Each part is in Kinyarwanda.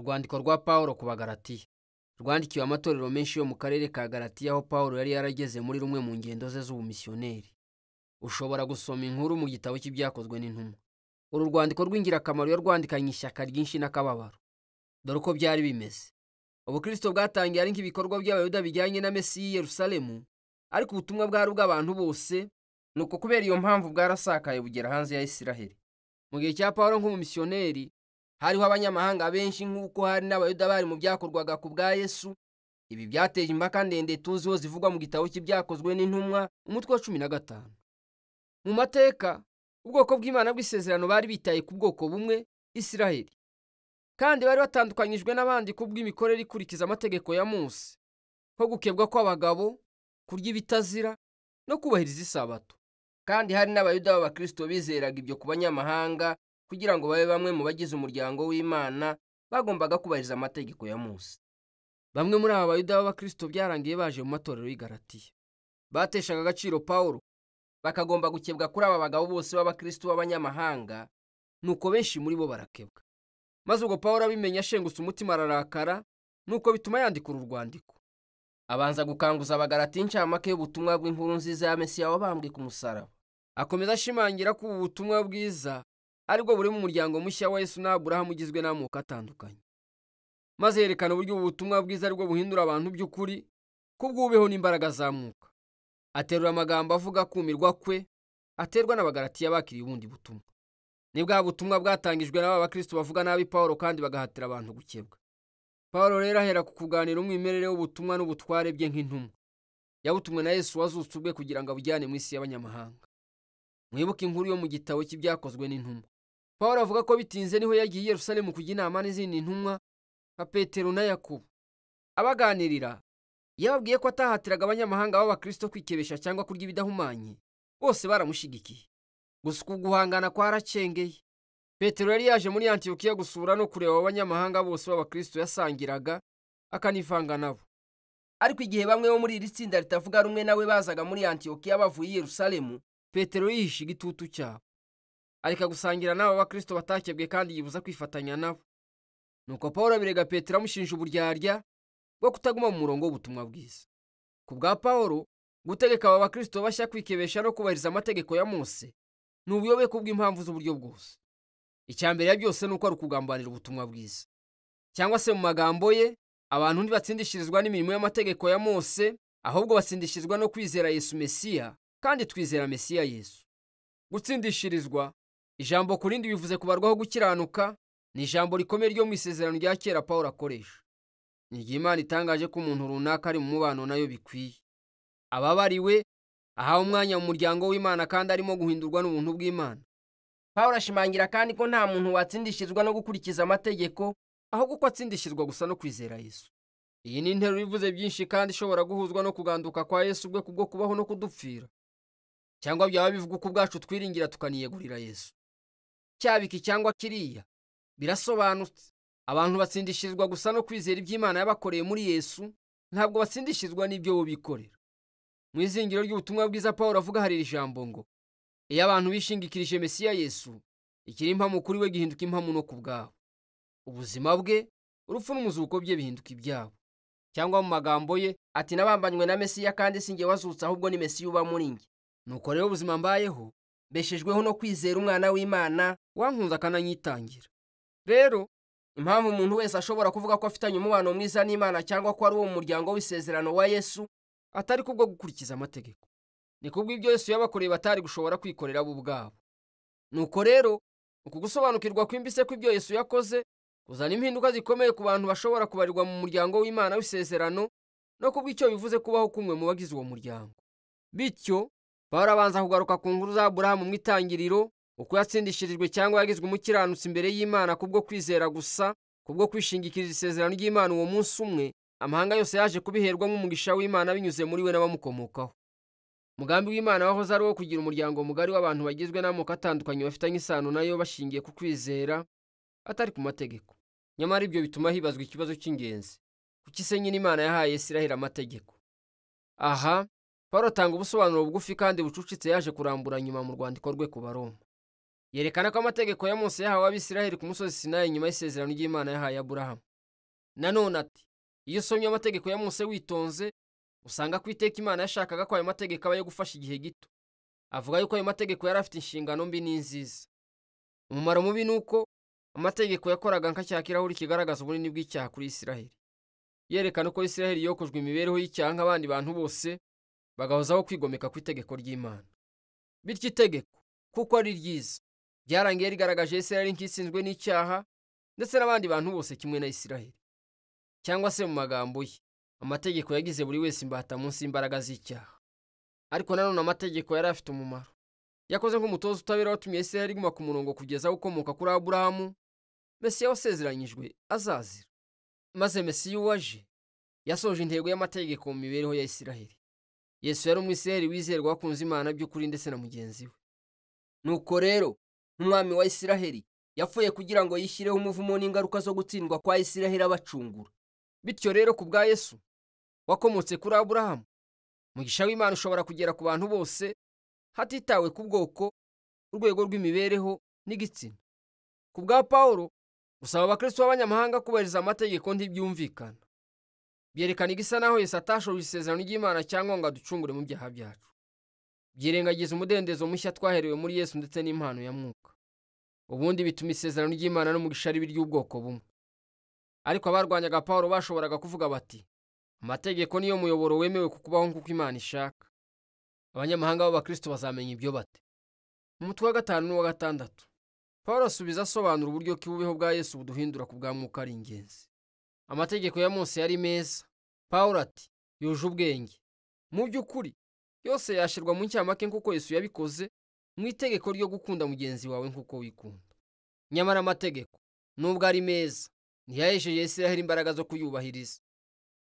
Urwandiko rwa Pawulo ku Bagalatiya rwandikiwe amatorero menshi yo mu karere ka Galatiya, aho Pawulo yari yarageze muri rumwe mu ngendo ze z'ubumisiyoneri. Ushobora gusoma inkuru mu gitabo cy'Ibyakozwe n'Intumwa. Uru rwandiko rw'ingirakamaro yarwandikanye ishyaka ryinshi n'akababaro. Dore uko byari bimeze. Ubukristo bwatangiye ari nk'ibikorwa by'Abayuda bijyanye na Mesiya i Yerusalemu, ariko ubutumwa bwari ubw'abantu bose, nuko kubera iyo mpamvu bwarasakaye bugera hanze ya Isiraheli. Mu gihe cya Pawulo nk'umumisiyoneri, hariho abanyamahanga benshi nk'uko hari n'Abayuda bari mu byakorwaga ku bwa Yesu. Ibi byateje impaka ndende tuziho zivugwa mu gitabo cy'Ibyakozwe n'Intumwa, umutwe wa 15. Mu mateka, ubwoko bw'Imana bw'isezerano bari bitaye ku bwoko bumwe, Isiraheli, kandi bari batandukanyijwe n'abandi kubw'imikorere ikurikiza amategeko ya Mose, nko gukebwa kw'abagabo, kurya ibitazira no kubahiriza isabato. Kandi hari n'Abayuda b'Abakristo bizeraga ibyo ku banyamahanga kugira ngo babe bamwe mu bagize umuryango w'Imana bagombaga kubahiriza amategeko ya Mose. Bamwe muri aba Bayuda b'Abakristo byarangiye baje mu matorero y'i Galatiya. Bateshaga agaciro Pawulo, bakagomba gukebwa kuri aba bagabo bose b'Abakristo b'abanyamahanga, nuko benshi muri bo barakebwa. Maze ubwo Pawulo abimenya ashengutse umutima ararakara, nuko bituma yandika uru rwandiko. Abanza gukanguza Abagalatiya incamake y'ubutumwa bw'inkuru nziza ya Mesiya wabambwe ku musaraba. Akomeza ashimangira ko ubu butumwa bwiza aribwo buri mu muryango mushya wa Yesu na Aburahamu ugizwe n'amoko atandukanye. Maze yerekana uburyo ubu butumwa bwiza aribwo buhindura abantu by'ukuri, kubw'ubeho n'imbaraga za Mwuka. Aterura amagambo avuga kumirwa kwe aterwa n'Abagalatiya bakiriye ubundi butumwa. Ni bwa butumwa bwatangijwe n'aba Bakristo bavuga nabi Pawulo kandi bagahatira abantu gukebwa. Pawulo rero ahera ku kuganira umwimerere w'ubutumwa n'ubutware bwe nk'intumwa. Yabutumwe na Yesu wazutse ubwe kugira ngo abujyane mu isi y'abanyamahanga. Mwibuke inkuru yo mu gitabo cy'Ibyakozwe n'Intumwa. Pawulo avuga ko bitinze niho yagiye i Yerusalemu kujya inama n'izindi ntumwa nka Petero na Yakobo. Abaganirira, yababwiye ko atahatiraga abanyamahanga b'Abakristo kwikebesha cyangwa kurya ibidahumanye. Bose baramushigikiye. Gusa uku guhangana kwaracengeye. Petero yari yaje muri Antiyokiya gusura no kureba abanyamahanga bose b'Abakristo yasangiraga, akanivanga nabo. Ariko igihe bamwe bo muri iri tsinda ritavuga rumwe nawe bazaga muri Antiyokiya bavuye i Yerusalemu, Petero yihishe igitutu cyabo. Areka gusangira n'abo Bakristo batakebwe kandi yibuza kwifatanya nabo. Nuko Pawulo abirega Petero amushinja uburyarya bwo kutaguma mu murongo w'ubutumwa bwiza. Ku bwa Pawulo, gutegeka aba Bakristo bashya kwikebesha no kubahiriza amategeko ya Mose ni ubuyobe kubw'impamvu z'uburyo bwose. Icya mbere ya byose ni uko ari ukugambanira ubutumwa bwiza. Cyangwa se mu magambo ye, abantu ntibatsindishirizwa n'imirimo y'amategeko ya Mose, ahubwo batsindishirizwa no kwizera Yesu Mesiya, kandi twizera Mesiya Yesu. Gutsindishirizwa, ijambo ku rindi bivuze kubarwaho gukiranuka, ni ijambo rikomeye ryo mu isezerano rya kera Pawulo akoresha. Ni igihe Imana itangaje ko umuntu runaka ari mu mubano nayo bikwiye. Ababariwe, ahawe umwanya mu muryango w'Imana kandi arimo guhindurwa n'ubuntu bw'Imana. Pawulo ashimangira kandi ko nta muntu watsindishirizwa no gukurikiza amategeko, ahubwo ko atsindishirizwa gusa no kwizera Yesu. Iyi ni interuro ivuze byinshi kandi ishobora guhuzwa no kuganduka kwa Yesu ubwe kubwo kubaho no kudupfira. Cyangwa byaba bivuga uko ubwacu twiringira tukaniyegurira Yesu. Cyaba iki cyangwa kiriya, birasobanutse. Abantu batsindishirizwa gusa no kwizera iby'Imana yabakoreye muri Yesu, ntabwo batsindishirizwa n'ibyo bo bikorera. Mu izingiro ry'ubutumwa bwiza Pawulo avuga hari ijambo ngo: iyo abantu bishingikirije Mesiya Yesu, ikiri impamo kuri we gihinduka impamo no ku bwabo. Ubuzima bwe, urupfu n'umuzuko bye bihinduka ibyabo. Cyangwa mu magambo ye ati: nabambanywe na Mesiya kandi si njye wazutse, ahubwo ni Mesiya uba muri njye. Nuko rero ubuzima mbayeho mbeshejweho no kwizera umwana w'Imana wankunze akananyitangira. Rero impamvu umuntu wese ashobora kuvuga ko afitanye umubano mwiza n'Imana cyangwa ko ari uwo mu muryango w'isezerano wa Yesu, atari kubwo gukurikiza amategeko, ni kubwo ibyo Yesu yabakoreye batari gushobora kwikorera bo ubwabo. Nuko rero uku gusobanukirwa kwimbitse kw'ibyo Yesu yakoze kuzana impinduka zikomeye ku bantu bashobora kubarirwa mu muryango w'Imana w'isezerano, no kubw'icyo bivuze kubaho kumwe mu bagize uwo muryango. Bityo Pawulo abanza kugaruka ku nkuru za Aburahamu mu itangiriro, uko yatsindishirijwe cyangwa yagizwe umukiranutsi imbere y'Imana kubwo kwizera gusa, kubwo kwishingikiriza isezerano ry'Imana uwo munsi umwe, amahanga yose yaje kubiherwamo umugisha w'Imana binyuze muri we n'abamukomokaho. Umugambi w'Imana wahoze ari uwo kugira umuryango mugari w'abantu bagizwe n'amoko atandukanye bafitanye isano nayo bashingiye ku kwizera, atari ku mategeko. Nyamara ibyo bituma hibazwa ikibazo cy'ingenzi: kuki se nyine Imana yahaye Isiraheli amategeko? Aha Pawulo atanga ubusobanuro bugufi kandi bucucitse yaje kurambura nyuma mu rwandiko rwe ku Baroma. Yerekana ko amategeko ya Mose yahawe Abisiraheli ku musozi Sinayi nyuma y'isezerano ry'Imana yahaye Aburahamu. Nanone ati iyo usomye amategeko ya Mose witonze, usanga ko iteka Imana yashakaga ko ayo mategeko aba yo gufasha igihe gito. Avuga yuko ayo mategeko yari afite inshingano mbi n'inziza. Umumaro mubi ni uko amategeko yakoraga nka cya kirahuri kigaragaza ubunini bw'icyaha kuri Isiraheli, yerekana uko Isiraheli yokojwe imibereho y'icyaha nk'abandi bantu bose, bagahozaho kwigomeka ku itegeko ry'Imana. Bityo itegeko, kuko ari ryiza, byarangiye rigaragaje Isiraheli nk'itsinzwe n'icyaha ndetse n'abandi bantu bose kimwe na Isiraheli. Cyangwa se mu magambo ye, amategeko yagize buri wese imbata munsi y'imbaraga z'icyaha. Ariko nanone amategeko yari afite umumaro. Yakoze nk'umutoza utabera watumye Isiraheli iguma ku murongo kugeza aho ukomoka kuri Aburahamu, Mesiya wasezeranyijwe azazira. Maze Mesiya uwaje yasoje intego y'amategeko mu mibereho ya Isiraheli. Yesu yari umwisiraheli wizerwa wakunze Imana by'ukuri ndetse na mugenzi we. Nuko rero nk'umwami wa Isiraheli yapfuye kugira ngo yishyireho umuvumo n'ingaruka zo gutsindwa kwa Isiraheli abacungura. Bityo rero ku bwa Yesu wakomotse kuri Aburahamu, umugisha w'Imana ushobora kugera ku bantu bose hatitawe ku bwoko, urwego rw'imibereho n'igitsina. Ku bwa Pawulo, gusaba abakristo b'abanyamahanga kubahiriza amategeko ntibyumvikana. Byerekana igisa naho Yesu atashoje isezerano ry'Imana cyangwa ngo aducungure mu byaha byacu. Byirengagiza umudendezo mushya twaherewe muri Yesu ndetse n'impano ya Mwuka. Ubundi bituma isezerano ry'Imana n'umugisha ari iby'ubwoko bumwe. Ariko abarwanyaga Pawulo bashoboraga kuvuga bati amategeko niyo muyoboro wemewe ku kubaho nk'uko Imana ishaka. Abanyamahanga b'abakristo bazamenya ibyo bate? Mu mutwe wa 5 n'uwa 6, Pawulo asubiza asobanura uburyo ki ububeho bwa Yesu buduhindura ku bwa Mwuka ari ingenzi. Amategeko ya Mose yari meza. Pawulo ati yuje ubwenge. Mu by'ukuri yose yashirwa mu ncamake nk'uko Yesu yabikoze mu itegeko ryo gukunda mugenzi wawe nk'uko wikunda. Nyamara amategeko nubwo ari meza ntiyahesheje Isiraheli imbaraga zo kuyubahiriza.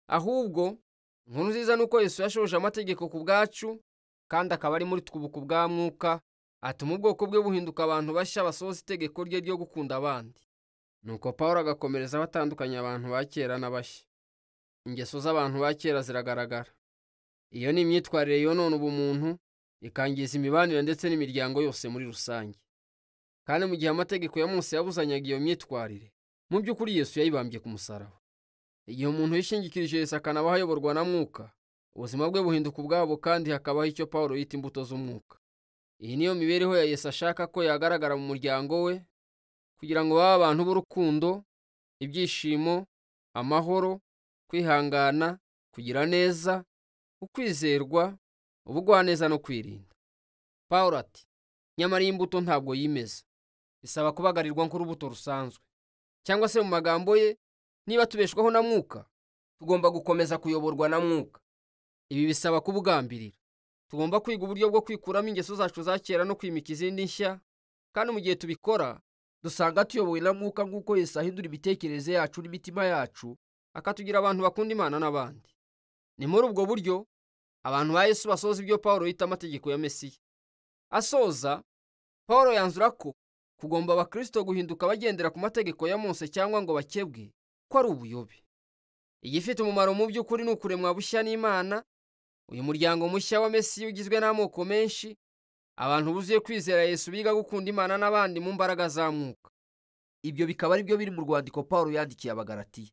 Ahubwo inkuru nziza nuko Yesu yashoje amategeko ku bwacu, kandi akaba ari muri twe ku bwa Mwuka, atuma ubwoko bwe buhinduka abantu bashya basohoza itegeko rye ryo gukunda abandi. Nuko Pawulo agakomereza abatandukanya abantu ba kera n'abashya. Ingeso z'abantu ba kera ziragaragara. Iyo ni imyitwarire yonona ubumuntu, ikangiza imibanire ndetse n'imiryango yose muri rusange. Kandi mu gihe amategeko ya Mose yabuzanyaga iyo myitwarire, mu by'ukuri Yesu yayibambye ku musaraba. Igihe umuntu yishingikirije Yesu akanabaho ayoborwa na Mwuka, ubuzima bwe buhinduka ubwabo kandi hakabaho icyo Pawulo yita imbuto z'umwuka. Iyi niyo mibereho ya Yesu ashaka ko yagaragara mu muryango we, kugira ngo babe abantu b'urukundo, ibyishimo, amahoro, kwihangana, kugira neza, ukwizerwa, ubugwaneza no kwirinda. Pawulo ati nyamara iyi mbuto ntabwo yimeza, bisaba kubagarirwa nk'urubuto rusanzwe. Cyangwa se mu magambo ye, niba tubeshwaho na Mwuka, tugomba gukomeza kuyoborwa na Mwuka. Ibi bisaba kubugambirira. Tugomba kwiga uburyo bwo kwikuramo ingeso zacu za kera no kwimika izindi nshya, kandi mu gihe tubikora dusanga tuyobowe na Mwuka nk'uko Yesu ahindura imitekerereze yacu n'imitima yacu, akatugira abantu bakunda Imana n'abandi. Ni muri ubwo buryo abantu ba Yesu basoza ibyo Pawulo yita amategeko ya Mesiya. Asoza, Pawulo yanzura ko kugomba abakristo guhinduka bagendera ku mategeko ya Mose cyangwa ngo bakebwe ko ari ubuyobe. Igifite umumaro mu by'ukuri ni ukuremwa bushya n'Imana. Uyu muryango mushya wa Mesiya ugizwe n'amoko menshi, abantu buzuye kwizera Yesu biga gukunda Imana n'abandi mu mbaraga za Mwuka. Ibyo bikaba ari byo biri mu rwandiko Pawulo yandikiye Abagalatiya.